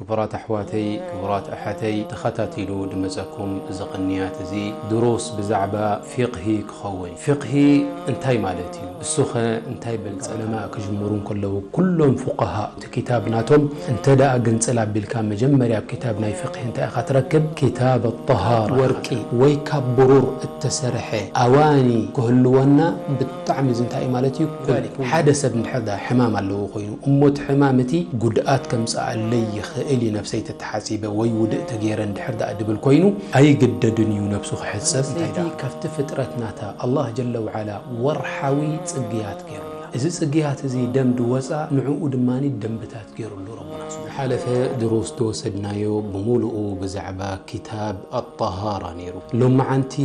ክቡራት ኣሕዋተይ፣ ክቡራት ኣሓተይ፣ ተኸታቲሉ ድመጸኩም እዚ ቅንያት እዚ ድሩስ ብዛዕባ ፊቕሂ ክኸውን። ፊቕሂ እንታይ ማለት እዩ? እሱኸ እንታይ በል? ዑለማ ክጅምሩ እንከለዉ ኩሎም ፉቃሃ እቲ ኪታብ ናቶም እንተ ደኣ ግንጽል ኣቢልካ መጀመርያ ኣብ ኪታብ ናይ ፊቕሂ እንታይ ኢኻ ትረክብ? ኪታብ ኣጠሃራ። ወርቂ ወይ ካብ ብሩር እተሰርሐ ኣዋኒ ክህልወና ብጣዕሚ እዚ እንታይ እዩ ማለት እዩ? ሓደ ሰብ እንድሕር ደኣ ሕማም ኣለዎ ኮይኑ እሞ እቲ ሕማም እቲ ጉድኣት ከምጽኣለይ ይኽእል እዩ ነብሰይ ተተሓጺበ ወይ ውድእ ተገይረ እንድሕር ደኣ ድብል ኮይኑ ኣይግደድን እዩ ነብሱ ክሕጸብ። እንታይ ደኣ ካብቲ ፍጥረት ናታ ኣላህ ጀለ ወዓላ ወርሓዊ ጽግያት ገይሩላ። እዚ ጽግያት እዚ ደም ድወጻ ንዕኡ ድማ ደንብታት ገይሩሉ ረቡና። ዝሓለፈ ድሩስ ዝወሰድናዮ ብምሉኡ ብዛዕባ ኪታብ ኣጠሃራ ነይሩ። ሎመዓንቲ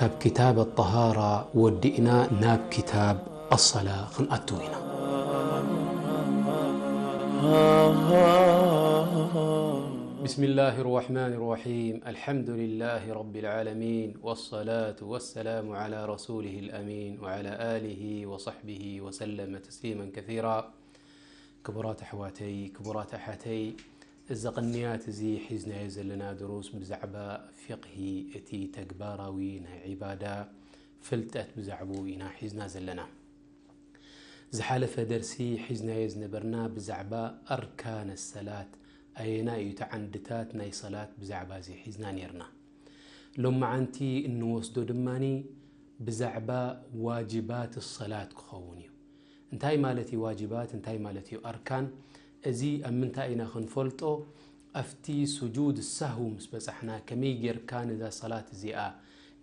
ካብ ኪታብ ኣጠሃራ ወዲእና ናብ ኪታብ ኣሰላ ክንኣትው ኢና። بسم الله الرحمن الرحيم. الحمد لله رب العالمين، والصلاة والسلام على رسوله الأمين، وعلى آله وصحبه وسلم تسليما كثيرا. ክቡራት ኣሕዋተይ፣ ክቡራት ኣሓተይ፣ እዚ ቅንያት እዚ ሒዝናዮ ዘለና ድሩስ ብዛዕባ ፊቕሂ እቲ ተግባራዊ ናይ ዒባዳ ፍልጠት ብዛዕባኡ ኢና ሒዝና ዘለና። ዝሓለፈ ደርሲ ሒዝናዮ ዝነበርና ብዛዕባ ኣርካን ሰላት፣ ኣየናይ እዩ እቲ ዓንድታት ናይ ሰላት፣ ብዛዕባ እዚ ሒዝና ነይርና። ሎመዓንቲ እንወስዶ ድማኒ ብዛዕባ ዋጅባት ሰላት ክኸውን እዩ። እንታይ ማለት እዩ ዋጅባት? እንታይ ማለት እዩ ኣርካን? እዚ ኣብ ምንታይ ኢና ክንፈልጦ? ኣብቲ ስጁድ ሳህው ምስ በጻሕና፣ ከመይ ጌርካ ነዛ ሰላት እዚኣ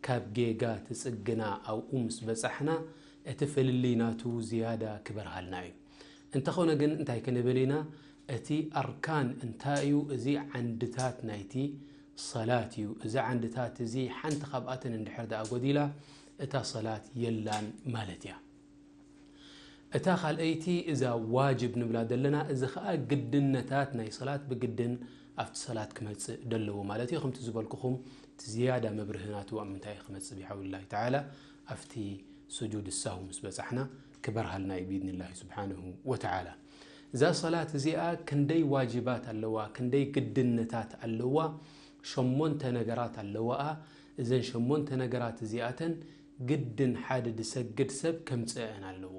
ካብ ጌጋ ትጽግና ኣብኡ ምስ በጻሕና፣ እቲ ፍልልይ ናቱ ዝያዳ ክበርሃልና እዩ። እንተኾነ ግን እንታይ ክንብል ኢና? እቲ ኣርካን እንታይ እዩ? እዚ ዓንድታት ናይቲ ሰላት እዩ። እዚ ዓንድታት እዚ ሓንቲ ካብኣተን እንድሕር ደኣ ጎዲላ፣ እታ ሰላት የላን ማለት እያ። እታ ካልኣይቲ እዛ ዋጅብ ንብላ ዘለና፣ እዚ ኸኣ ግድነታት ናይ ሰላት ብግድን ኣብቲ ሰላት ክመጽእ ደለዎ ማለት እዩ። ከምቲ ዝበልኩኹም እቲ ዝያዳ መብርሂ ናቱ ኣብ ምንታይ ክመጽእ ብሓውልላሂ ተዓላ ኣብቲ ስጁድ ሳሁ ምስ በጻሕና ክበርሃልና እዩ ብኢድኒላሂ ስብሓንሁ ወተዓላ። እዛ ሰላት እዚኣ ክንደይ ዋጅባት ኣለዋ፣ ክንደይ ግድነታት ኣለዋ? ሸሞንተ ነገራት ኣለዋኣ። እዘን ሸሞንተ ነገራት እዚኣተን ግድን ሓደ ድሰግድ ሰብ ከምጽአን ኣለዎ።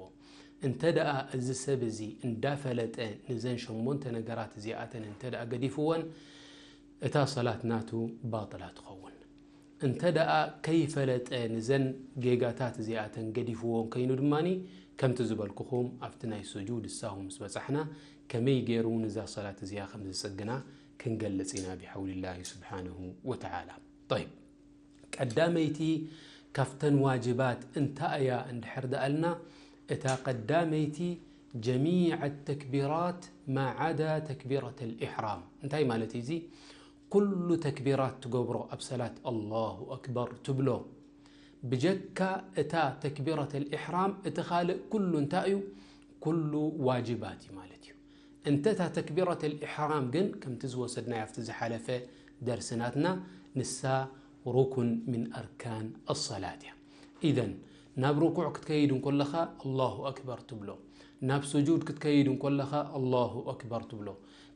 እንተ ደኣ እዚ ሰብ እዚ እንዳፈለጠ ንዘን ሸሞንተ ነገራት እዚኣተን እንተ ደኣ ገዲፍወን፣ እታ ሰላት ናቱ ባጥላ ትኸውን። እንተ ደኣ ከይፈለጠ ንዘን ጌጋታት እዚኣተን ገዲፍወን ከይኑ ድማኒ፣ ከምቲ ዝበልኩኹም ኣብቲ ናይ ስጁድ ሳሁ ምስ በጻሕና፣ ከመይ ገይሩ ንዛ ሰላት እዚኣ ከም ዝጽግና ክንገልጽ ኢና ብሓውልላሂ ስብሓንሁ ወተዓላ። ጠይብ፣ ቀዳመይቲ ካብተን ዋጅባት እንታይ እያ እንድሕር ደኣልና፣ እታ ቀዳመይቲ ጀሚዐ ተክቢራት ማ ዓዳ ተክቢረት ልኢሕራም። እንታይ ማለት እዩ እዚ? ኩሉ ተክቢራት ትገብሮ ኣብ ሰላት ኣላሁ ኣክበር ትብሎ፣ ብጀካ እታ ተክቢረት ልኢሕራም እቲ ካልእ ኩሉ እንታይ እዩ? ኩሉ ዋጅባት እዩ ማለት እዩ። እንተ እታ ተክቢረት ልኢሕራም ግን ከምቲ ዝወሰድናዮ ኣብቲ ዝሓለፈ ደርሲ ናትና፣ ንሳ ሩኩን ምን ኣርካን ኣሰላት እያ። ኢዘን ናብ ርኩዕ ክትከይድ እንኮለኻ ኣላሁ ኣክበር ትብሎ፣ ናብ ስጁድ ክትከይድ እንኮለኻ ኣላሁ ኣክበር ትብሎ፣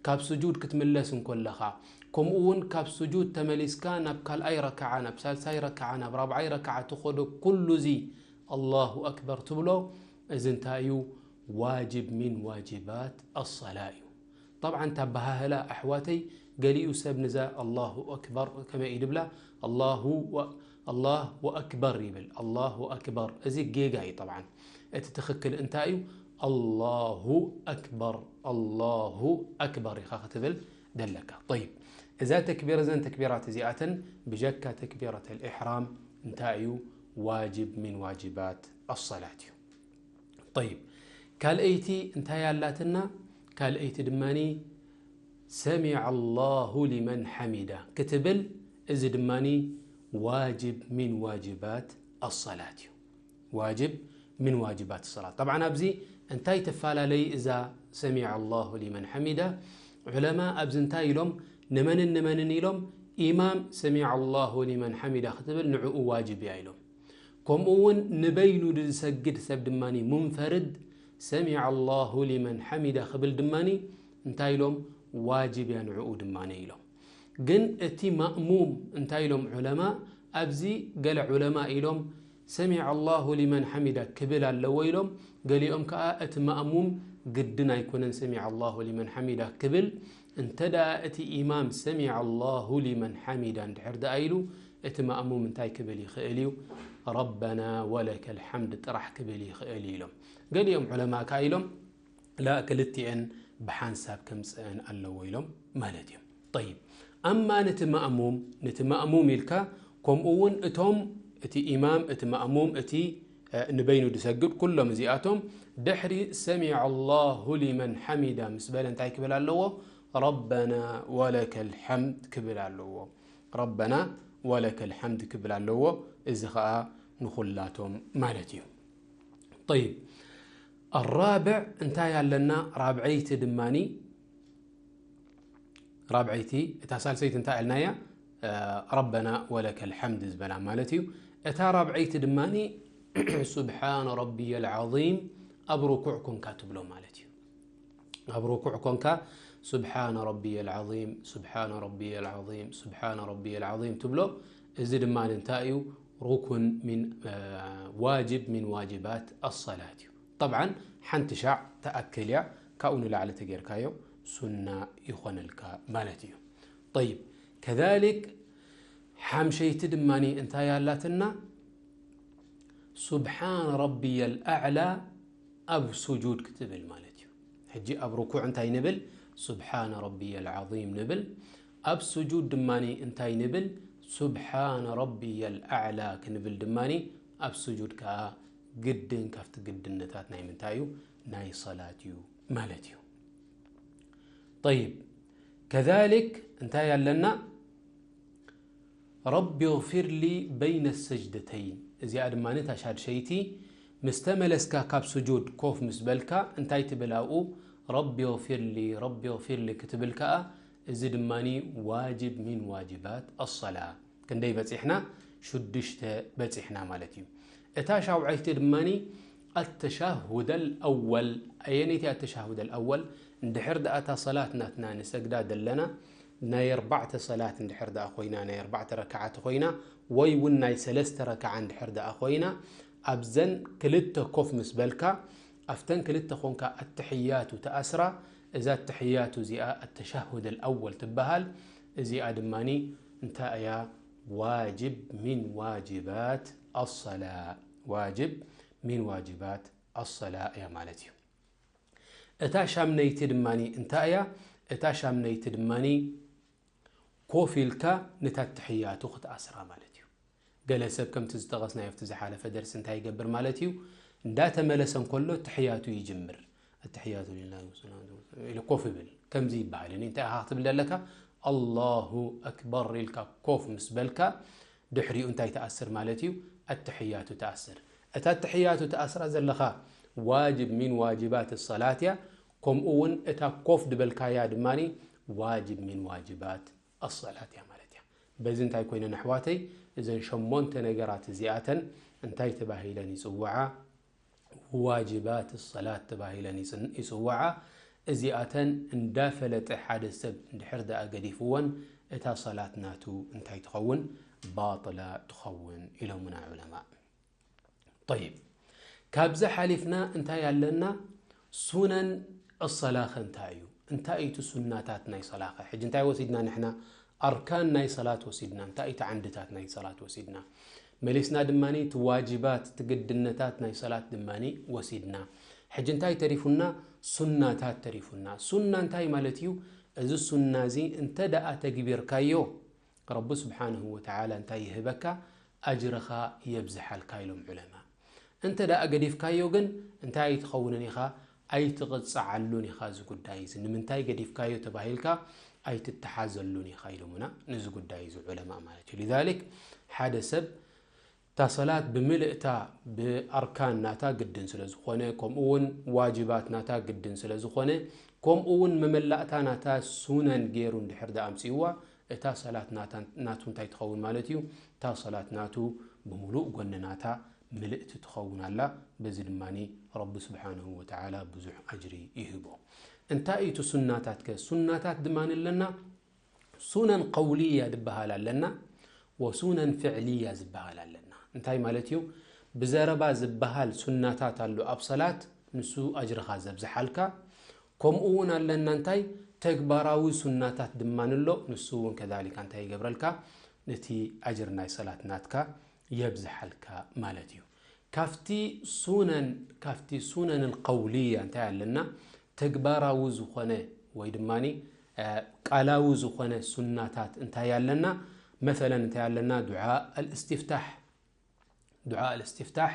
ካብ ስጁድ ክትምለስ እንኮለኻ፣ ከምኡ እውን ካብ ስጁድ ተመሊስካ ናብ ካልኣይ ረክዓ፣ ናብ ሳልሳይ ረክዓ፣ ናብ ራብዓይ ረክዓ ትኸዶ ኩሉ እዚ ኣላሁ ኣክበር ትብሎ። እዚ እንታይ እዩ? ዋጅብ ሚን ዋጅባት ኣሰላ እዩ። ጠብዓን ታበሃህላ ኣሕዋተይ፣ ገሊኡ ሰብ ንዛ ኣላሁ ኣክበር ከመይ እዩ ድብላ? ኣላሁ ወ-፣ ኣላህ ወኣክበር ይብል። ኣላሁ ኣክበር፣ እዚ ጌጋ እዩ። ጠብዓን እቲ ትኽክል እንታይ እዩ? ኣላሁ ኣክበር፣ ኣላሁ ኣክበር ኢኻ ክትብል ደለካ። ጠይብ፣ እዛ ተክቢር፣ እዘን ተክቢራት እዚኣተን ብጀካ ተክቢረት ልኢሕራም እንታይ እዩ? ዋጅብ ሚን ዋጅባት ኣሰላት እዩ። ጠይብ፣ ካልኣይቲ እንታይ ኣላትና? ካልኣይቲ ድማኒ ሰሚዐ ኣላሁ ሊመን ሓሚዳ ክትብል፣ እዚ ድማኒ ዋጅብ ሚን ዋጅባት ኣሰላት እዩ። ዋጅብ ሚን ዋጅባት ሰላት። ጠብዓን ኣብዚ እንታይ ትፈላለይ እዛ ሰሚዐ ኣላሁ ሊመን ሓሚዳ? ዑለማ ኣብዚ እንታይ ኢሎም? ንመንን ንመንን ኢሎም? ኢማም ሰሚዐ ኣላሁ ሊመን ሓሚዳ ክትብል ንዕኡ ዋጅብ እያ ኢሎም። ከምኡ እውን ንበይኑ ዝሰግድ ሰብ ድማኒ ሙንፈርድ ሰሚዐ ኣላሁ ሊመን ሓሚዳ ክብል ድማኒ እንታይ ኢሎም? ዋጅብ እያ ንዕኡ ድማ ኢሎም። ግን እቲ ማእሙም እንታይ ኢሎም ዑለማ? ኣብዚ ገለ ዑለማ ኢሎም ሰሚዐ ኣላሁ ሊመን ሓሚዳ ክብል ኣለዎ ኢሎም። ገሊኦም ከዓ እቲ ማእሙም ግድን ኣይኮነን ሰሚዐ ኣላሁ ሊመን ሓሚዳ ክብል። እንተ ደኣ እቲ ኢማም ሰሚዐ ኣላሁ ሊመን ሓሚዳ እንድሕር ደኣ ኢሉ፣ እቲ ማእሙም እንታይ ክብል ይኽእል እዩ? ረበና ወለከል ሓምድ ጥራሕ ክብል ይኽእል እዩ ኢሎም። ገሊኦም ዑለማ ከዓ ኢሎም ላ፣ ክልቲኤን ብሓንሳብ ከምፅአን ኣለዎ ኢሎም ማለት እዮም። ጠይብ፣ ኣማ ነቲ ማእሙም፣ ነቲ ማእሙም ኢልካ፣ ከምኡ እውን እቶም፣ እቲ ኢማም፣ እቲ ማእሙም፣ እቲ ንበይኑ ዝሰግድ፣ ኩሎም እዚኣቶም ድሕሪ ሰሚዐ ኣላሁ ሊመን ሓሚዳ ምስ በለ እንታይ ክብል ኣለዎ? ረበና ወለከል ሓምድ ክብል ኣለዎ። ረበና ወለከል ሓምድ ክብል ኣለዎ። እዚ ኸዓ ንኹላቶም ማለት እዩ። ጠይብ፣ ኣራብዕ እንታይ ኣለና? ራብዐይቲ ድማኒ፣ ራብዐይቲ፣ እታ ሳልሰይቲ እንታይ ኣልናያ? ረበና ወለከል ሓምድ ዝበላ ማለት እዩ። እታ ራብዐይቲ ድማኒ ስብሓነ ረቢየል ዓዚም ኣብ ርኩዕ ኮንካ ትብሎ ማለት እዩ። ኣብ ርኩዕ ኮንካ ስብሓነ ረቢየል ዓዚም፣ ስብሓነ ረቢየል ዓዚም፣ ስብሓነ ረቢየል ዓዚም ትብሎ። እዚ ድማ እንታይ እዩ? ሩኩን ሚን፣ ዋጅብ ሚን ዋጅባት ኣሰላት እዩ። ጠብዓን ሓንቲ ሻዕ ተኣክል እያ፣ ካብኡ ንላዕሊ ተጌርካዮ ሱና ይኾነልካ ማለት እዩ። ጠይብ፣ ከዛሊክ ሓምሸይቲ ድማኒ እንታይ ኣላትና? ስብሓን ረቢየል ኣዕላ ኣብ ሱጁድ ክትብል ማለት እዩ። ሕጂ ኣብ ርኩዕ እንታይ ንብል? ስብሓን ረቢየል ዓዚም ንብል። ኣብ ሱጁድ ድማኒ እንታይ ንብል? ስብሓን ረቢየል ኣዕላ ክንብል ድማኒ ኣብ ሱጁድ ከዓ ግድን ካብቲ ግድነታት ናይ ምንታይ እዩ? ናይ ሰላት እዩ ማለት እዩ። ጠይብ፣ ከዛሊክ እንታይ ኣለና? ረቢ እግፊር ሊ በይነ ሰጅደተይን። እዚኣ ድማ እታ ሻድሸይቲ፣ ምስ ተመለስካ ካብ ስጁድ ኮፍ ምስ በልካ እንታይ ትብል ኣብኡ? ረቢ እግፊር ሊ፣ ረቢ እግፊር ሊ ክትብል ከኣ፣ እዚ ድማ ዋጅብ ሚን ዋጅባት ኣሰላ። ክንደይ በጺሕና? ሽዱሽተ በጺሕና ማለት እዩ። እታ ሻውዓይቲ ድማ ኣተሻሁደል ኣወል። ኣየነይቲ ኣተሻሁደል ኣወል? እንድሕር ደኣ እታ ሰላት ናትና ንሰግዳ ደለና ናይ ኣርባዕተ ሰላት እንድሕር ደኣ ኮይና፣ ናይ ኣርባዕተ ረክዓት ኮይና፣ ወይ እውን ናይ ሰለስተ ረክዓ እንድሕር ደኣ ኮይና፣ ኣብዘን ክልተ ኮፍ ምስ በልካ፣ ኣብተን ክልተ ኮንካ ኣተሕያቱ ተኣስራ። እዛ ኣተሕያቱ እዚኣ ኣተሻሁደል ኣወል ትበሃል። እዚኣ ድማኒ እንታይ እያ? ዋጅብ ሚን ዋጅባት ኣሰላ። ዋጅብ ሚን ዋጅባት ኣሰላ እያ ማለት እዩ። እታ ሻምነይቲ ድማኒ እንታይ እያ? እታ ሻምነይቲ ድማኒ ኮፍ ኢልካ ነታ ኣተሕያቱ ክትኣስራ ማለት እዩ። ገለ ሰብ ከምቲ ዝጠቐስናዮ ኣብቲ ዝሓለፈ ደርሲ እንታይ ይገብር ማለት እዩ? እንዳተመለሰ እንከሎ ኣተሕያቱ ይጅምር። ኣተሕያቱ ሊላሂ ወሰላቱ ወሰላሙ ኢሉ ኮፍ ይብል። ከምዚ ይበሃል። እኒ እንታይ ኢኻ ክትብል ዘለካ? ኣላሁ ኣክበር ኢልካ ኮፍ ምስ በልካ፣ ድሕሪኡ እንታይ ትኣስር ማለት እዩ? ኣተሕያቱ ትኣስር። እታ ኣተሕያቱ ትኣስራ ዘለኻ ዋጅብ ሚን ዋጅባት ሰላት እያ። ከምኡ እውን እታ ኮፍ ድበልካያ ድማኒ ዋጅብ ሚን ዋጅባት ኣሰላት እያ ማለት እያ። በዚ እንታይ ኮይነን ኣሕዋተይ? እዘን ሸሞንተ ነገራት እዚኣተን እንታይ ተባሂለን ይጽውዓ? ዋጅባት ሰላት ተባሂለን ይጽን-፣ ይጽውዓ። እዚኣተን እንዳፈለጠ ሓደ ሰብ እንድሕር ደኣ ገዲፍወን፣ እታ ሰላት ናቱ እንታይ ትኸውን? ባጥላ ትኸውን ኢሎምና ዑለማ። ጠይብ፣ ካብዚ ሓሊፍና እንታይ ኣለና? ሱነን ኣሰላኸ እንታይ እዩ? እንታይ እዩ እቲ ሱናታት ናይ ሰላኸ? ሕጂ እንታይ ወሲድና ንሕና? ኣርካን ናይ ሰላት ወሲድና። እንታይ እቲ ዓንድታት ናይ ሰላት ወሲድና? መሊስና ድማኒ እቲ ዋጅባት፣ እቲ ግድነታት ናይ ሰላት ድማኒ ወሲድና። ሕጂ እንታይ ተሪፉና? ሱናታት ተሪፉና። ሱና እንታይ ማለት እዩ? እዚ ሱና እዚ እንተ ደኣ ተግቢርካዮ፣ ረቢ ስብሓንሁ ወተዓላ እንታይ ይህበካ? ኣጅርኻ የብዝሓልካ ኢሎም ዑለማ። እንተ ደኣ ገዲፍካዮ ግን እንታይ ኣይትኸውንን ኢኻ? ኣይትቕጽዓሉን ኢኻ። እዚ ጉዳይ እዚ ንምንታይ ገዲፍካዮ ተባሂልካ ኣይትተሓዘሉን ኢኻ ኢሎምና፣ ነዚ ጉዳይ እዚ ዑለማ ማለት እዩ። ሊዛሊክ ሓደ ሰብ እታ ሰላት ብምልእታ ብኣርካን ናታ ግድን ስለ ዝኾነ፣ ከምኡ እውን ዋጅባት ናታ ግድን ስለ ዝኾነ፣ ከምኡ እውን መመላእታ ናታ ሱነን ገይሩ እንድሕር ደኣ ኣምጽእዋ፣ እታ ሰላት ናታ፣ ናቱ እንታይ ትኸውን ማለት እዩ? እታ ሰላት ናቱ ብምሉእ ጎኒ ናታ ምልእቲ ትኸውን ኣላ። በዚ ድማኒ ረቢ ስብሓንሁ ወተዓላ ብዙሕ ኣጅሪ ይህቦ። እንታይ እዩ እቲ ሱናታት ከ? ሱናታት ድማ ኣለና፣ ሱነን ቀውልያ ዝበሃል ኣለና፣ ወሱነን ፍዕልያ ዝበሃል ኣለና። እንታይ ማለት እዩ? ብዘረባ ዝበሃል ሱናታት ኣሎ ኣብ ሰላት፣ ንሱ ኣጅርኻ ዘብዝሓልካ። ከምኡ እውን ኣለና እንታይ? ተግባራዊ ሱናታት ድማ ኣሎ፣ ንሱ እውን ከዛሊካ እንታይ ይገብረልካ? ነቲ ኣጅር ናይ ሰላት ናትካ የብዝሓልካ ማለት እዩ። ካብቲ ሱነን፣ ካብቲ ሱነን ቀውልያ እንታይ ኣለና? ተግባራዊ ዝኾነ ወይ ድማ ቃላዊ ዝኾነ ሱናታት እንታይ ኣለና? መሰለን እንታይ ኣለና? ዱዓ ኣልእስቲፍታሕ። ዱዓ ኣልእስቲፍታሕ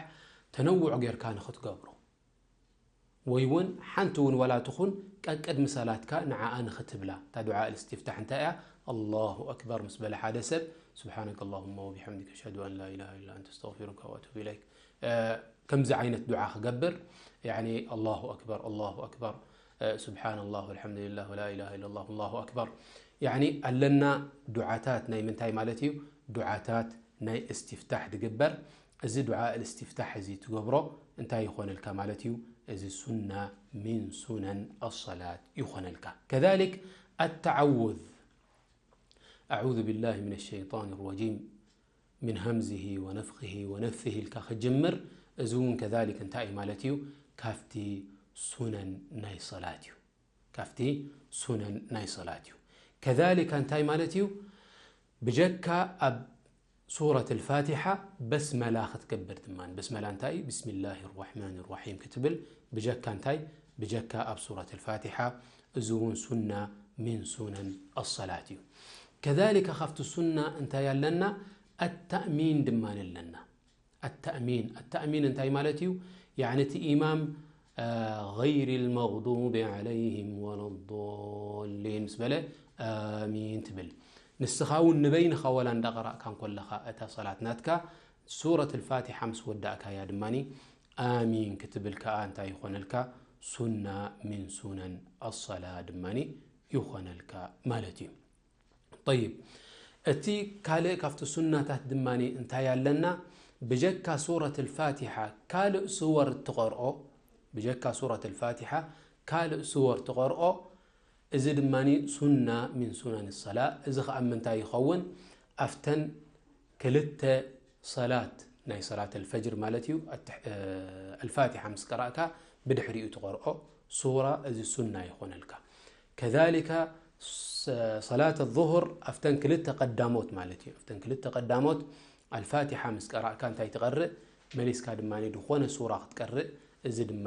ተነውዕ ጌርካ ንኽትገብሮ፣ ወይ እውን ሓንቲ እውን ዋላ ትኹን ቀቅድሚ ሰላትካ ንዓኣ ንኽትብላ። እታ ዱዓ ኣልእስቲፍታሕ እንታይ እያ? ኣላሁ ኣክበር ምስ በለ ሓደ ሰብ፣ ስብሓነከ ኣላሁመ ወቢሐምዲከ፣ ኣሽሀዱ ኣን ላ ኢላሃ ኢላ ኣንተ፣ ኣስተግፊሩከ ወኣቱቡ ኢለይክ። ከምዚ ዓይነት ዱዓ ክገብር፣ ያኒ ኣላሁ ኣክበር፣ ኣላሁ ኣክበር፣ ስብሓነላህ ወልሐምዱሊላህ ወላ ኢላሃ ኢለላህ ወላሁ ኣክበር። ያኒ ኣለና ዱዓታት ናይ ምንታይ ማለት እዩ? ዱዓታት ናይ እስቲፍታሕ ድግበር። እዚ ዱዓ እልእስቲፍታሕ እዚ ትገብሮ እንታይ ይኾነልካ ማለት እዩ? እዚ ሱና ሚን ሱነን ኣሰላት ይኾነልካ። ከዛሊክ ኣተዓውዝ፣ ኣዑዙ ቢላሂ ሚነ ሸይጣን ረጂም፣ ሚን ሀምዝሂ ወነፍኽሂ ወነፍሲሂ ኢልካ ክጅምር፣ እዚ እውን ከዛሊክ እንታይ እዩ ማለት እዩ? ካብቲ ሱነን ናይ ሰላት እዩ። ካብቲ ሱነን ናይ ሰላት እዩ። ከዛሊካ እንታይ ማለት እዩ? ብጀካ ኣብ ሱረት ኣልፋቲሓ በስመላ ክትገብር ድማ፣ በስመላ እንታይ እዩ? ብስሚላሂ ራሕማን ራሒም ክትብል ብጀካ እንታይ? ብጀካ ኣብ ሱረት ኣልፋቲሓ፣ እዚ እውን ሱና ሚን ሱነን ኣሰላት እዩ። ከዛሊካ ካብቲ ሱና እንታይ ኣለና? ኣተእሚን ድማ ኣለና። ኣተእሚን፣ ኣተእሚን እንታይ ማለት እዩ? ያኒ እቲ ኢማም፣ አ፣ ገይሪ ልመግዱቢ ዐለይሂም ወለዶሊን ምስ በለ ኣሚን ትብል። ንስኻ እውን ንበይንኻ ወላ እንዳቐራእካ እንኮለኻ እታ ሰላት ናትካ ሱረት ኣልፋቲሓ ምስ ወዳእካያ ድማኒ ኣሚን ክትብል ከኣ እንታይ ይኾነልካ? ሱና ሚን ሱነን ኣሰላ ድማኒ ይኾነልካ ማለት እዩ። ጠይብ፣ እቲ ካልእ ካብቲ ሱናታት ድማኒ እንታይ ኣለና? ብጀካ ሱረት ኣልፋቲሓ ካልእ ስወር ትቐርኦ፣ ብጀካ ሱረት ኣልፋቲሓ ካልእ ስወር ትቐርኦ፣ እዚ ድማኒ ሱና ሚን ሱናን ሰላ። እዚ ኸኣ ምንታይ ይኸውን? ኣፍተን ክልተ ሰላት ናይ ሰላት ኣልፈጅር ማለት እዩ። ኣትሕ-፣ እ፣ ኣልፋቲሓ ምስ ቀራእካ ብድሕሪኡ ትቐርኦ ሱራ፣ እዚ ሱና ይኾነልካ። ከዛሊካ ስ-፣ ሰላት ዙሁር ኣብተን ክልተ ቀዳሞት ማለት እዩ። ኣብተን ክልተ ቀዳሞት ኣልፋቲሓ ምስ ቀራእካ እንታይ ትቐርእ? መሊስካ ድማ ዝኾነ ሱራ ክትቀርእ፣ እዚ ድማ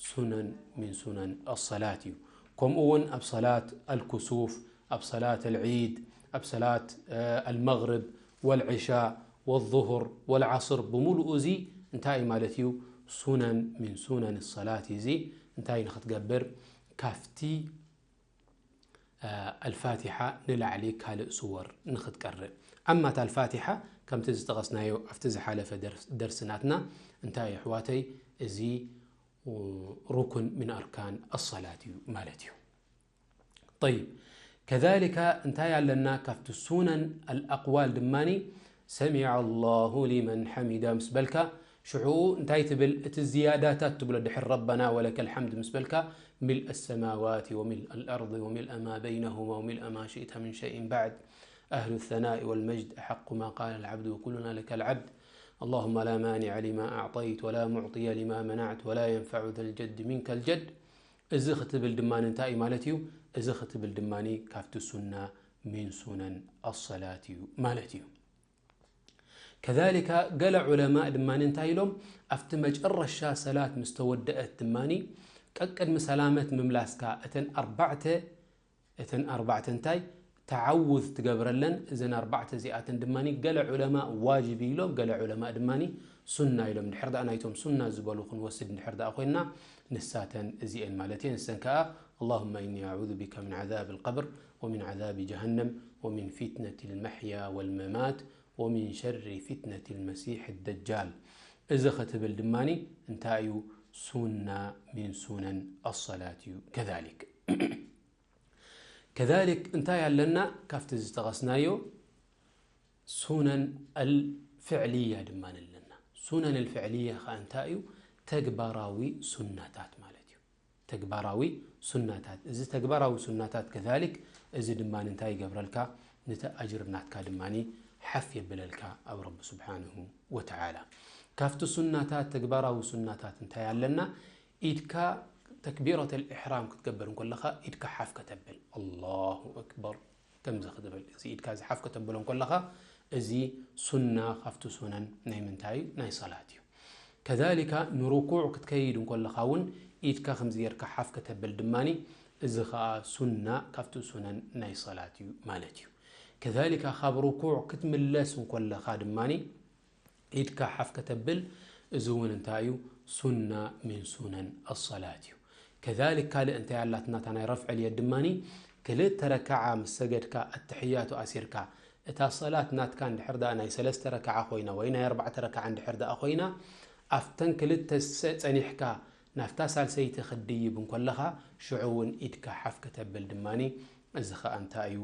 ሱነን ሚን ሱነን ኣሰላት እዩ። ከምኡ እውን ኣብ ሰላት ኣልኩሱፍ፣ ኣብ ሰላት ኣልዒድ፣ ኣብ ሰላት፣ እ፣ ኣልመግርብ ወልዕሻ ወዙሁር ወልዓስር ብምሉኡ እዚ እንታይ ማለት እዩ? ሱነን ሚን ሱነን ሰላት እዩ። እዚ እንታይ ንኽትገብር? ካፍቲ፣ እ፣ ኣልፋቲሓ ንላዕሊ ካልእ ስወር ንኽትቀርእ። ኣማ እታ ኣልፋቲሓ ከምቲ ዝጠቐስናዮ ኣብቲ ዝሓለፈ ደርስ-፣ ደርሲ ናትና እንታይ እዩ ኣሕዋተይ? እዚ ሩኩን ሚን ኣርካን ኣሰላት እዩ ማለት እዩ። ጠይብ፣ ከዛሊካ እንታይ ኣለና? ካብቲ ሱነን ኣልኣቅዋል ድማኒ ሰሚዐ ኣላሁ ሊመን ሐሚዳ ምስ በልካ፣ ሽዑኡ እንታይ ትብል? እቲ ዝያዳታት ትብሎ ድሕሪ ረበና ወለከል ሐምድ ምስ በልካ፣ ሚልአ ሰማዋት ወሚልአ ልኣርድ ወሚልአ ማ በይነሁማ ወሚልአ ማ ሽእተ ምን ሸይእን ባዕድ፣ ኣህሉ ሰናኢ ወልመጅድ፣ ኣሐቁ ማ ቃለ ልዓብድ ወኩሉና ለከ ልዓብድ፣ ኣላሁመ ላ ማኒዐ ሊማ ኣዕጠይት ወላ ሙዕጥየ ሊማ መናዕት ወላ የንፈዑ ዘልጀድ ሚንከ ልጀድ። እዚ ክትብል ድማ እንታይ እዩ ማለት እዩ? እዚ ክትብል ድማ ካብቲ ሱና ሚን ሱነን ኣሰላት እዩ ማለት እዩ። ከዛሊካ ገለ ዑለማእ ድማ እንታይ ኢሎም? ኣብቲ መጨረሻ ሰላት ምስ ተወደአት ድማ ቀቅድሚ ሰላመት ምምላስካ እተን ኣርባዕተ፣ እተን ኣርባዕተ እንታይ ተዓውዝ ትገብረለን? እዘን ኣርባዕተ እዚኣተን ድማ ገለ ዑለማእ ዋጅብ ኢሎም፣ ገለ ዑለማእ ድማ ሱና ኢሎም። ድሕር ደኣ ናይቶም ሱና ዝበሉ ክንወስድ እንድሕር ደኣ ኮይንና፣ ንሳተን እዚኤን ማለት እየን። ንሰን ከኣ اللهم إني أعوذ بك من عذاب القبر ومن عذاب جهنم ومن فتنة المحيا والممات ومن شر فتنة المسيح الدجال። እዚ ክትብል ድማ እንታይ እዩ? ሱና ሚን ሱነን ኣሰላት እዩ። ከዛሊክ ከዛሊክ እንታይ ኣለና? ካብቲ ዝጠቐስናዮ ሱነን ኣልፍዕልያ ድማ ኣለና። ሱነን ኣልፍዕልያ ኸኣ እንታይ እዩ? ተግባራዊ ሱናታት ማለት እዩ። ተግባራዊ ሱናታት፣ እዚ ተግባራዊ ሱናታት ከዛሊክ፣ እዚ ድማ እንታይ ይገብረልካ? ነቲ ኣጅር ናትካ ድማ ሓፍ የብለልካ ኣብ ረቢ ስብሓንሁ ወተዓላ። ካብቲ ሱናታት፣ ተግባራዊ ሱናታት እንታይ ኣለና? ኢድካ ተክቢረተል ኢሕራም ክትገብር እንከለኻ ኢድካ ሓፍ ከተብል፣ ኣላሁ ኣክበር ከምዚ ክትብል፣ እዚ ኢድካ እዚ ሓፍ ከተብሎ እንከለኻ፣ እዚ ሱና ካብቲ ሱነን ናይ ምንታይ እዩ? ናይ ሰላት እዩ። ከዛሊካ ንርኩዕ ክትከይድ እንከለኻ እውን ኢድካ ከምዚ ጌርካ ሓፍ ከተብል ድማኒ፣ እዚ ኸኣ ሱና ካብቲ ሱነን ናይ ሰላት እዩ ማለት እዩ። ከዛሊካ ካብ ርኩዕ ክትምለስ እንከለኻ ድማኒ ኢድካ ሓፍ ከተብል፣ እዚ እውን እንታይ እዩ? ሱና ሚን ሱነን ኣሰላት እዩ። ከዛሊክ ካልእ እንታይ ኣላትና? እታ ናይ ረፍዕል የድ ድማኒ ክልተ ረካዓ ምስ ሰገድካ፣ ኣተሕያቱ ኣሲርካ፣ እታ ሰላት ናትካ እንድሕር ደኣ ናይ ሰለስተ ረካዓ ኮይና ወይ ናይ ኣርባዕተ ረካዓ እንድሕር ደኣ ኮይና፣ ኣብተን ክልተ ሰ-፣ ጸኒሕካ ናብታ ሳልሰይቲ ክትድይብ እንከለኻ፣ ሽዑ እውን ኢድካ ሓፍ ከተብል ድማኒ፣ እዚ ኸኣ እንታይ እዩ?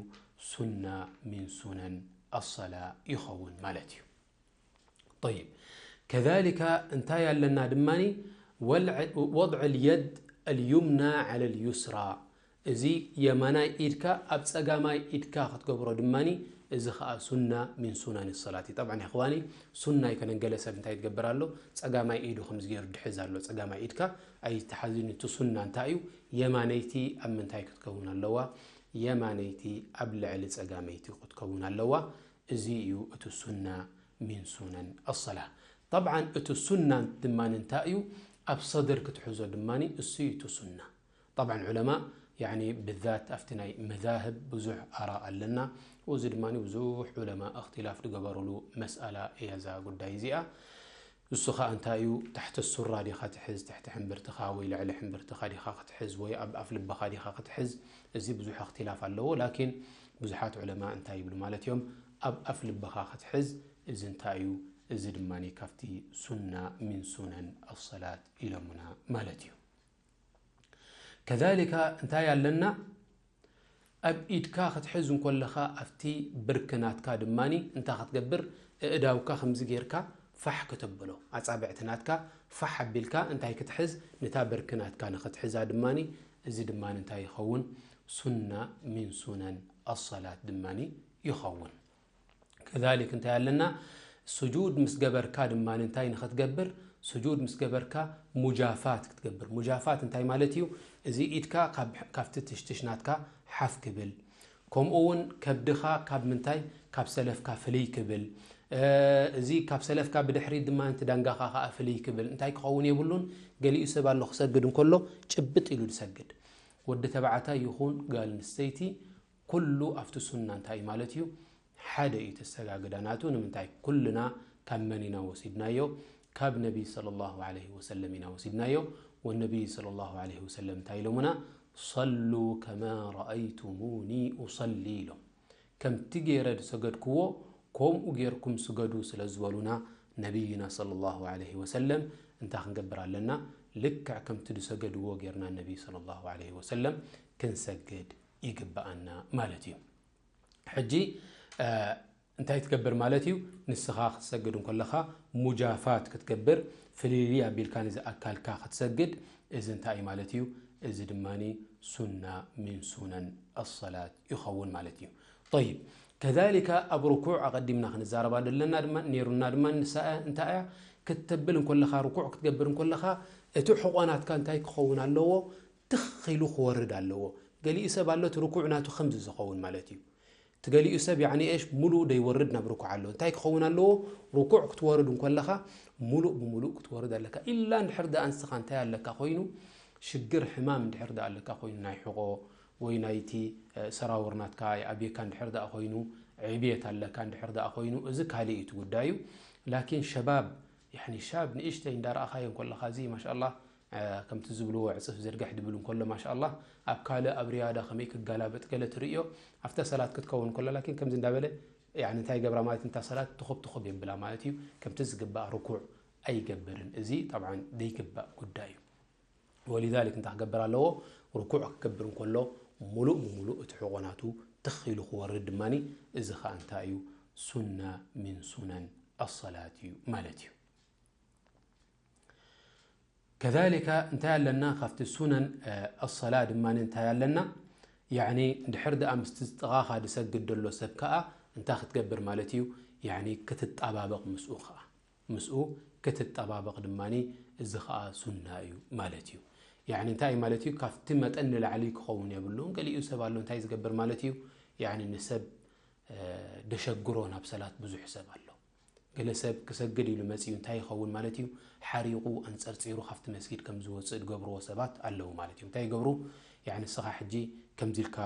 ሱና ሚን ሱነን ኣሰላ ይኸውን ማለት እዩ። ጠይብ፣ ከዛሊካ እንታይ ኣለና ድማኒ? ወልዕ-፣ ወድዕ ልየድ ኣልዩምና ዓለ ልዩስራ፣ እዚ የማናይ ኢድካ ኣብ ጸጋማይ ኢድካ ክትገብሮ ድማኒ፣ እዚ ኸኣ ሱና ሚን ሱናን ሰላት እዩ። ጠብዓን፣ የኽዋኒ፣ ሱና ኣይኮነን። ገለ ሰብ እንታይ ትገብር ኣሎ? ጸጋማይ ኢዱ ከምዚ ገይሩ ድሕዝ ኣሎ። ጸጋማይ ኢድካ ኣይተሓዝን። እቲ ሱና እንታይ እዩ? የማነይቲ ኣብ ምንታይ ክትከውን ኣለዋ? የማነይቲ ኣብ ልዕሊ ጸጋመይቲ ክትከውን ኣለዋ። እዚ እዩ እቲ ሱና ሚን ሱነን ኣሰላ። ጠብዓን፣ እቲ ሱና ድማ እንታይ እዩ? ኣብ ሰድር ክትሕዞ ድማ እሱ እዩ እቲ ሱና። ጠብዓን፣ ዑለማ፣ ያኒ፣ ብዛት ኣብቲ ናይ መዛህብ ብዙሕ ኣራ ኣለና። እዚ ድማ ብዙሕ ዑለማ እኽትላፍ ዝገበሩሉ መስኣላ እያ እዛ ጉዳይ እዚኣ። እሱ ኸኣ እንታይ እዩ? ታሕቲ ሱራ ዲኻ ትሕዝ፣ ትሕቲ ሕምብርትኻ ወይ ልዕሊ ሕምብርትኻ ዲኻ ክትሕዝ፣ ወይ ኣብ ኣፍ ልብኻ ዲኻ ክትሕዝ? እዚ ብዙሕ እኽትላፍ ኣለዎ። ላኪን ብዙሓት ዑለማ እንታይ ይብሉ ማለት እዮም? ኣብ ኣፍ ልብኻ ክትሕዝ። እዚ እንታይ እዩ? እዚ ድማ ካብቲ ሱና ሚን ሱነን ኣሰላት ኢሎምና ማለት እዩ። ከዛሊካ እንታይ ኣለና? ኣብ ኢድካ ክትሕዝ እንከለኻ ኣብቲ ብርኪ ናትካ ድማኒ እንታይ ክትገብር? ኣእዳውካ ከምዚ ጌርካ ፋሕ ከተብሎ፣ ኣጻብዕቲ ናትካ ፋሕ ኣቢልካ እንታይ ክትሕዝ? ነታ ብርኪ ናትካ ንኽትሕዛ ድማኒ፣ እዚ ድማኒ እንታይ ይኸውን? ሱና ሚን ሱነን ኣሰላት ድማኒ ይኸውን። ከዛሊክ እንታይ ኣለና? ስጁድ ምስ ገበርካ ድማ እንታይ ንኽትገብር? ስጁድ ምስ ገበርካ ሙጃፋት ክትገብር። ሙጃፋት እንታይ ማለት እዩ? እዚ ኢድካ ካብ፣ ካብቲ ትሽትሽ ናትካ ሓፍ ክብል፣ ከምኡ እውን ከብድኻ ካብ ምንታይ? ካብ ሰለፍካ ፍልይ ክብል፣ እ፣ እዚ ካብ ሰለፍካ ብድሕሪት ድማ እቲ ዳንጋኻ ኸኣ ፍልይ ክብል። እንታይ ክኸውን የብሉን? ገሊኡ ሰብ ኣሎ ክሰግድ እንከሎ ጭብጥ ኢሉ ዝሰግድ። ወዲ ተባዕታይ ይኹን ጓል ኣንስተይቲ ኩሉ ኣብቲ ሱና እንታይ ማለት እዩ? ሓደ እዩ ተሰጋግዳ ናቱ። ንምንታይ? ኩልና ካብ መን ኢና ወሲድናዮ? ካብ ነቢይ ሰለላሁ ዐለይሂ ወሰለም ኢና ወሲድናዮ። ወነቢይ ሰለላሁ ዐለይሂ ወሰለም እንታይ ኢሎምና? "ሰሉ ከማ ረአይቱሙኒ ኡሰሊ" ኢሎም። ከምቲ ገይረ ዝሰገድክዎ ከምኡ ጌርኩም ስገዱ ስለ ዝበሉና ነቢይና ሰለላሁ ዐለይሂ ወሰለም፣ እንታይ ክንገብር ኣለና? ልክዕ ከምቲ ዝሰገድዎ ጌርና ነቢይ ሰለላሁ ዐለይሂ ወሰለም ክንሰግድ ይግብኣና ማለት እዩ። ሕጂ፣ እ፣ እንታይ ትገብር ማለት እዩ? ንስኻ ክትሰግድ እንከለኻ ሙጃፋት ክትገብር፣ ፍልልይ ኣቢልካ ነዚ ኣካልካ ክትሰግድ፣ እዚ እንታይ እዩ ማለት እዩ? እዚ ድማኒ ሱና ሚን ሱነን ኣሰላት ይኸውን ማለት እዩ። ጠይብ፣ ከዛሊካ ኣብ ርኩዕ ኣቐዲምና ክንዛረባ ዘለና ድማ፣ ነይሩና ድማ ንሳ እንታይ እያ? ክትብል እንከለኻ፣ ርኩዕ ክትገብር እንከለኻ፣ እቲ ሕቖ ናትካ እንታይ ክኸውን ኣለዎ? ትኽ ኢሉ ክወርድ ኣለዎ። ገሊኡ ሰብ ኣሎ፣ እቲ ርኩዕ ናቱ ከምዚ ዝኸውን ማለት እዩ። እቲ ገሊኡ ሰብ፣ ያዕኒ፣ ኤሽ፣ ሙሉእ ደይወርድ ናብ ርኩዕ ኣሎ። እንታይ ክኸውን ኣለዎ? ርኩዕ ክትወርድ እንከለኻ፣ ሙሉእ ብሙሉእ ክትወርድ ኣለካ። ኢላ እንድሕር ደኣ ንስኻ እንታይ ኣለካ ኮይኑ፣ ሽግር ሕማም እንድሕር ደኣ ኣለካ ኮይኑ፣ ናይ ሕቖ ወይ ናይቲ፣ እ፣ ሰራውር ናትካ ይኣብየካ እንድሕር ደኣ ኮይኑ፣ ዕብየት ኣለካ እንድሕር ደኣ ኮይኑ፣ እዚ ካልእ እዩ እቲ ጉዳዩ። ላኪን ሸባብ፣ ያዕኒ፣ ሻብ ንእሽተይ እንዳረኣኻዮ እንከለኻ፣ እዚ ማሻኣላህ፣ እ፣ ከምቲ ዝብልዎ ዕጽፍ ዝርግሕ ድብል እንከሎ፣ ማሻኣላህ፣ ኣብ ካልእ ኣብ ሪያዳ ከመይ ክጋላበጥ ገለ ትርእዮ፣ ኣብታ ሰላት ክትከውን ከሎ፣ ላኪን ከምዚ እንዳበለ፣ ያዕኒ፣ እንታይ ይገብራ ማለት፣ እንታ ሰላት ትኹብ ትኹብ የብላ ማለት እዩ። ከምቲ ዝግባእ ርኩዕ ኣይገብርን። እዚ ጠብዓን ዘይግባእ ጉዳይ እዩ። ወሊዛሊክ እንታይ ክገብር ኣለዎ? ርኩዕ ክገብር እንከሎ፣ ሙሉእ ብሙሉእ እቲ ሕቖ ናቱ ትኽ ኢሉ ክወርድ ድማኒ፣ እዚ ኸኣ እንታይ እዩ? ሱና ሚን ሱነን ኣሰላት እዩ ማለት እዩ። ከዛሊካ እንታይ ኣለና? ካብቲ ሱነን ኣሰላ ድማ እንታይ ኣለና? ያኒ እንድሕር ደኣ ምስቲ ጥቓኻ ዝሰግድ ዘሎ ሰብ ከኣ እንታይ ክትገብር ማለት እዩ? ያኒ ክትጠባበቕ ምስኡ ከኣ ምስኡ ክትጠባበቕ ድማ እዚ ከኣ ሱና እዩ ማለት እዩ። ያኒ እንታይ ማለት እዩ? ካብቲ መጠን ንላዕሊ ክኸውን የብሉን። ገሊኡ ሰብ ኣሎ እንታይ ዝገብር ማለት እዩ? ያኒ ንሰብ ደሸግሮ ናብ ሰላት ብዙሕ ሰብ ኣሎ። ገለ ሰብ ክሰግድ ኢሉ መጺኡ እንታይ ይኸውን ማለት እዩ? ሓሪቑ ኣንጸርጺሩ ካብቲ መስጊድ ከም ዝወጽእ ዝገብርዎ ሰባት ኣለዉ ማለት እዩ። እንታይ ይገብሩ? ያኒ ንስኻ ሕጂ ከምዚ ኢልካ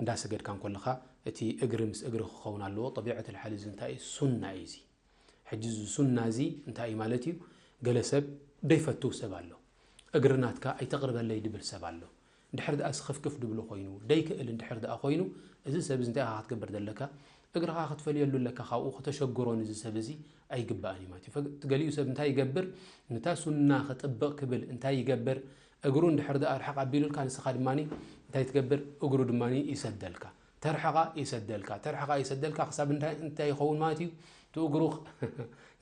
እንዳሰገድካ እንከለኻ እቲ እግሪ ምስ እግሪ ክኸውን ኣለዎ። ጠቢዐት ልሓል እዚ እንታይ እዩ? ሱና እዩ እዚ። ሕጂ እዚ ሱና እዚ እንታይ እዩ ማለት እዩ? ገለ ሰብ ደይፈቱ ሰብ ኣሎ። እግሪ ናትካ ኣይተቕርበለይ ድብል ሰብ ኣሎ። እንድሕር ደኣ ስኽፍክፍ ድብሎ ኮይኑ፣ ደይክእል እንድሕር ደኣ ኮይኑ፣ እዚ ሰብ እዚ እንታይ ኢኻ ክትገብር ዘለካ? እግርኻ ክትፈልየሉ ኣለካ፣ ካብኡ ክተሸግሮን እዚ ሰብ እዚ ኣይግባእን እዩ ማለት እዩ። ፈግ-፣ እቲ ገሊኡ ሰብ እንታይ ይገብር? ነታ ሱና ክጥብቕ ክብል እንታይ ይገብር? እግሩ እንድሕር ደኣ ርሕቕ ኣቢሉልካ፣ ንስኻ ድማኒ እንታይ ትገብር? እግሩ ድማኒ ይሰደልካ። ተርሕቓ ይሰደልካ፣ ተርሕቓ ይሰደልካ፣ ክሳብ እንታይ፣ እንታይ ይኸውን ማለት እዩ? እቲ እግሩ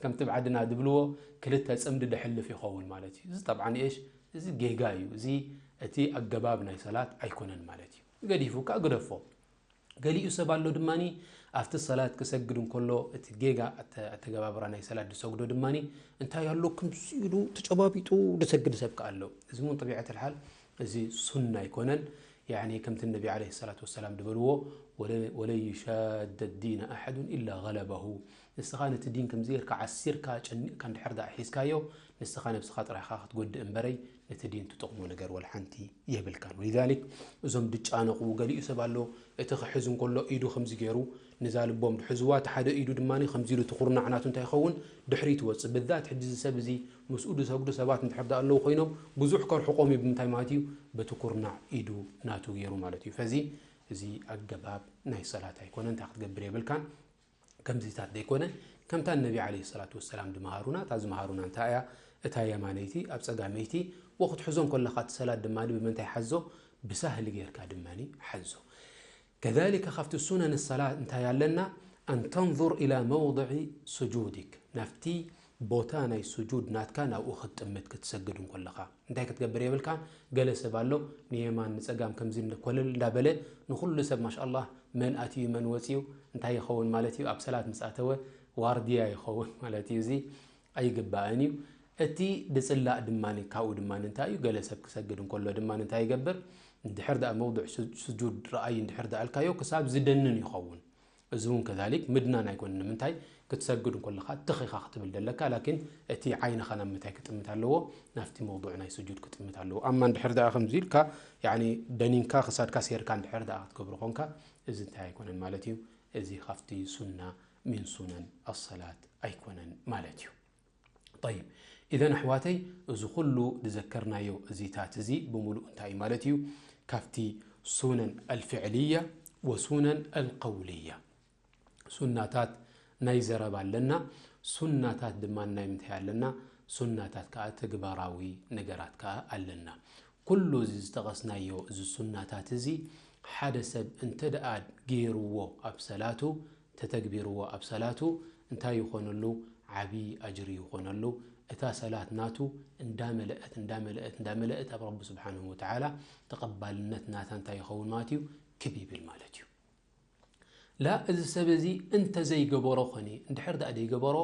ከምቲ ብዓድና ድብልዎ ክልተ ጽምዲ ደሕልፍ ይኸውን ማለት እዩ። እዚ ጠብዓን እሽ፣ እዚ ጌጋ እዩ። እዚ እቲ ኣገባብ ናይ ሰላት ኣይኮነን ማለት እዩ። ገዲፉካ ግደፎ። ገሊኡ ሰብ ኣሎ ድማኒ ኣብቲ ሰላት ክሰግድ እንከሎ እቲ ጌጋ ኣተ-፣ ኣተገባብራ ናይ ሰላት ዝሰግዶ ድማኒ እንታይ ኣሎ? ክምዚ ኢሉ ተጨባቢጡ ዝሰግድ ሰብ ከኣ ኣሎ። እዚ እውን ጠቢዐት ልሓል እዚ ሱና ኣይኮነን። ያኒ ከምቲ ነቢ ዓለይሂ ሰላቱ ወሰላም ዝበልዎ፣ "ወለ-፣ ወለን ዩሻደ ዲነ ኣሐዱን ኢላ ገለበሁ።" ንስኻ ነቲ ዲን ከምዚ ጌርካ ዓሲርካ ጨኒቕካ እንድሕር ደኣ ሒዝካዮ፣ ንስኻ ነብስኻ ጥራይ ኢኻ ክትጎድእ እምበረይ ነቲ ዲን ትጠቕሞ ነገር ወላ ሓንቲ የብልካን። ወሊዛሊክ እዞም ድጫነቑ ገሊኡ ሰብ ኣሎ፣ እቲ ክሕዝ እንከሎ ኢዱ ከምዚ ገይሩ ንዛ ልቦም ድሕዝዋ፣ እቲ ሓደ ኢዱ ድማ ከምዚ ኢሉ እቲ ኩርናዕ ናቱ እንታይ ይኸውን? ድሕሪት ይወጽእ። ብዛት ሕጂ እዚ ሰብ እዚ ምስኡ ዝሰግዱ ሰባት እንድሕር ደኣ ኣለዉ ኮይኖም ብዙሕ ከርሕቖም እዩ። ብምንታይ ማለት እዩ? በቲ ኩርናዕ ኢዱ ናቱ ገይሩ ማለት እዩ። ፈዚ እዚ ኣገባብ ናይ ሰላት ኣይኮነን። እንታይ ክትገብር የብልካን። ከምዚታት ዘይኮነ፣ ከምታ ነቢ ዓለይሂ ሰላቱ ወሰላም ድመሃሩና፣ እታ ዝመሃሩና እንታይ እያ? እታ የማነይቲ ኣብ ጸጋመይቲ ወክትሕዞ እንከለኻ እቲ ሰላት ድማ ብምንታይ ሓዞ? ብሳህሊ ጌርካ ድማ ሓዞ። ከዛሊከ ካብቲ ሱነን ሰላት እንታይ ኣለና? ኣን ተንዙር ኢላ መውድዒ ሱጁዲክ፣ ናብቲ ቦታ ናይ ሱጁድ ናትካ ናብኡ ክትጥምት ክትሰግድ እንከለኻ። እንታይ ክትገብር የብልካን። ገለ ሰብ ኣሎ ንየማን ንጸጋም ከምዚ እንደ ኮለል እንዳበለ ንኹሉ ሰብ ማሻኣላህ መን ኣትዩ መን ወጽዩ እንታይ ይኸውን ማለት እዩ። ኣብ ሰላት ምስ ኣተወ ዋርድያ ይኸውን ማለት እዩ። እዚ ኣይግባእን እዩ። እቲ ድጽላእ ድማ ካብኡ ድማ እንታይ እዩ? ገለ ሰብ ክሰግድ እንከሎ ድማ እንታይ ይገብር? እንድሕር ደኣ መውድዕ ሱ-፣ ስጁድ ረኣይ እንድሕር ደኣ ኣልካዮ ክሳብ ዝደንን ይኸውን። እዚ እውን ከዛሊክ ምድናን ኣይኮነን። ንምንታይ? ክትሰግድ እንከለኻ ትኽ ኢኻ ክትብል ዘለካ፣ ላኪን እቲ ዓይንኻ ናብ ምንታይ ክጥምት ኣለዎ? ናብቲ መውዱዕ ናይ ስጁድ ክጥምት ኣለዎ። ኣማ እንድሕር ደኣ ከምዚ ኢልካ፣ ያኒ ደኒንካ ክሳድካ ሴርካ እንድሕር ደኣ ክትገብሮ ኾንካ፣ እዚ እንታይ ኣይኮነን ማለት እዩ። እዚ ካብቲ ሱና ሚን ሱነን ኣሰላት ኣይኮነን ማለት እዩ። ጠይብ፣ ኢዘን ኣሕዋተይ፣ እዚ ኩሉ ዝዘከርናዮ እዚታት እዚ ብምሉእ እንታይ እዩ ማለት እዩ? ካብቲ ሱነን ኣልፍዕልያ ወሱነን ኣልቀውልያ። ሱናታት ናይ ዘረባ ኣለና፣ ሱናታት ድማ ናይ ምንታይ ኣለና? ሱናታት ከኣ ተግባራዊ ነገራት ከኣ ኣለና። ኩሉ እዚ ዝጠቐስናዮ እዚ ሱናታት እዚ ሓደ ሰብ እንተ ደኣ ገይርዎ ኣብ ሰላቱ፣ ተተግቢርዎ ኣብ ሰላቱ እንታይ ይኾነሉ? ዓቢ ኣጅሪ ይኾነሉ። እታ ሰላት ናቱ እንዳመለአት፣ እንዳመለአት፣ እንዳመለአት ኣብ ረቢ ስብሓንሁ ወተዓላ ተቐባልነት ናታ እንታይ ይኸውን ማለት እዩ? ክብ ይብል ማለት እዩ። ላ እዚ ሰብ እዚ እንተ ዘይገበሮ ኾነ፣ እንድሕር ደኣ ዘይገበሮ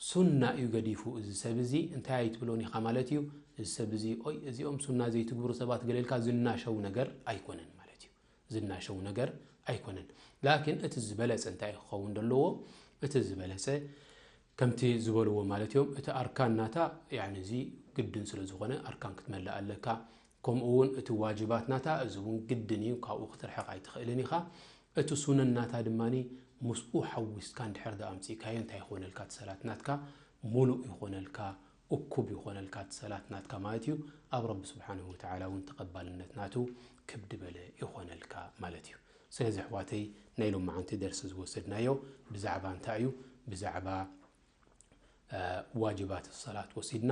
ሱና እዩ ገዲፉ፣ እዚ ሰብ እዚ እንታይ ኣይትብሎን ኢኻ ማለት እዩ። እዚ ሰብ እዚ፣ ኦይ፣ እዚኦም ሱና ዘይትግብሩ ሰባት ገለ ኢልካ ዝናሸው ነገር ኣይኮነን ማለት እዩ። ዝናሸው ነገር ኣይኮነን። ላኪን እቲ ዝበለጸ እንታይ ክኸውን ዘለዎ? እቲ ዝበለጸ ከምቲ ዝበልዎ ማለት እዮም። እቲ ኣርካን ናታ፣ ያኒ፣ እዚ ግድን ስለ ዝኾነ ኣርካን ክትመልእ ኣለካ። ከምኡ እውን እቲ ዋጅባት ናታ፣ እዚ እውን ግድን እዩ፣ ካብኡ ክትርሕቕ ኣይትኽእልን ኢኻ። እቲ ሱነን ናታ ድማኒ ምስኡ ሓዊስካ እንድሕር ደኣ ኣምጺእካዮ እንታይ ይኾነልካ? እቲ ሰላት ናትካ ሙሉእ ይኾነልካ፣ እኩብ ይኾነልካ፣ እቲ ሰላት ናትካ ማለት እዩ። ኣብ ረቢ ስብሓንሁ ወተዓላ እውን ተቐባልነት ናቱ ክብ ዝበለ ይኾነልካ ማለት እዩ። ስለዚ ኣሕዋተይ፣ ናይ ሎማዓንቲ ደርሲ ዝወሰድናዮ ብዛዕባ እንታይ እዩ? ብዛዕባ፣ እ፣ ዋጅባት ሰላት ወሲድና፣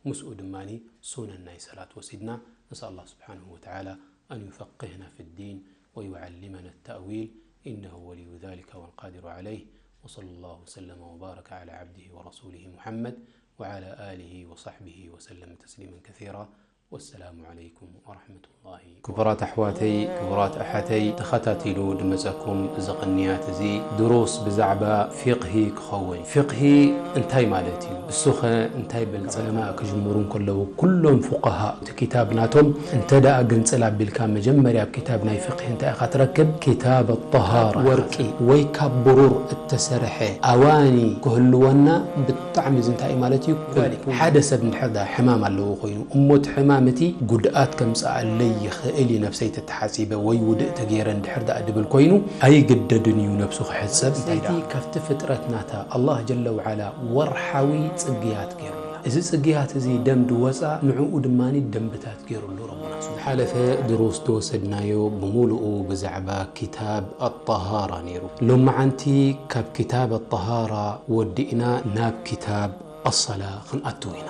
ምስኡ ድማኒ ሱነን ናይ ሰላት ወሲድና። ነስኣል ኣላህ ስብሓንሁ ወተዓላ ኣን ዩፈቅህና ፊ ዲን ወዩዓሊመና ተእዊል፣ ኢነሁ ወልዩ ዛሊከ ወልቃዲሩ ዓለይህ። وصلى الله وسلم وبارك على عبده ورسوله محمد وعلى آله وصحبه وسلم تسليما كثيرا. والسلام عليكم ورحمة الله. ክቡራት ኣሕዋተይ፣ ክቡራት ኣሓተይ፣ ተኸታቲሉ ድመጸኩም እዚ ቅንያት እዚ ድሩስ ብዛዕባ ፊቕሂ ክኸውን። ፊቕሂ እንታይ ማለት እዩ? እሱኸ እንታይ በል ዑለማ ክጅምሩ እንከለዉ ኩሎም ፉቀሃ እቲ ክታብ ናቶም እንተ ደኣ ግንጽል ኣቢልካ መጀመርያ ኣብ ክታብ ናይ ፍቅሂ እንታይ ኢኻ ትረክብ? ክታብ ኣጠሃራ። ወርቂ ወይ ካብ ብሩር እተሰርሐ ኣዋኒ ክህልወና ብጣዕሚ እዚ እንታይ እዩ ማለት እዩ? ኳሊቲ። ሓደ ሰብ እንድሕር ደኣ ሕማም ኣለዎ ኮይኑ እሞ እቲ ሕማም እቲ ጉድኣት ከምጽኣለይ ይኽእል እዩ ነብሰይ ተተሓጺበ ወይ ውድእ ተገይረ እንድሕር ደኣ ድብል ኮይኑ ኣይግደድን እዩ ነብሱ ክሕጸብ። እንታይ ደኣ ካብቲ ፍጥረት ናታ ኣላህ ጀለ ወዓላ ወርሓዊ ጽግያት ገይሩላ። እዚ ጽግያት እዚ ደም ድወጻ ንዕኡ ድማ ደንብታት ገይሩሉ ረቡና። ዝሓለፈ ድሩስ ዝወሰድናዮ ብምሉኡ ብዛዕባ ክታብ ኣጠሃራ ነይሩ። ሎመዓንቲ ካብ ክታብ ኣጠሃራ ወዲእና ናብ ክታብ ኣሰላ ክንኣትው ኢና።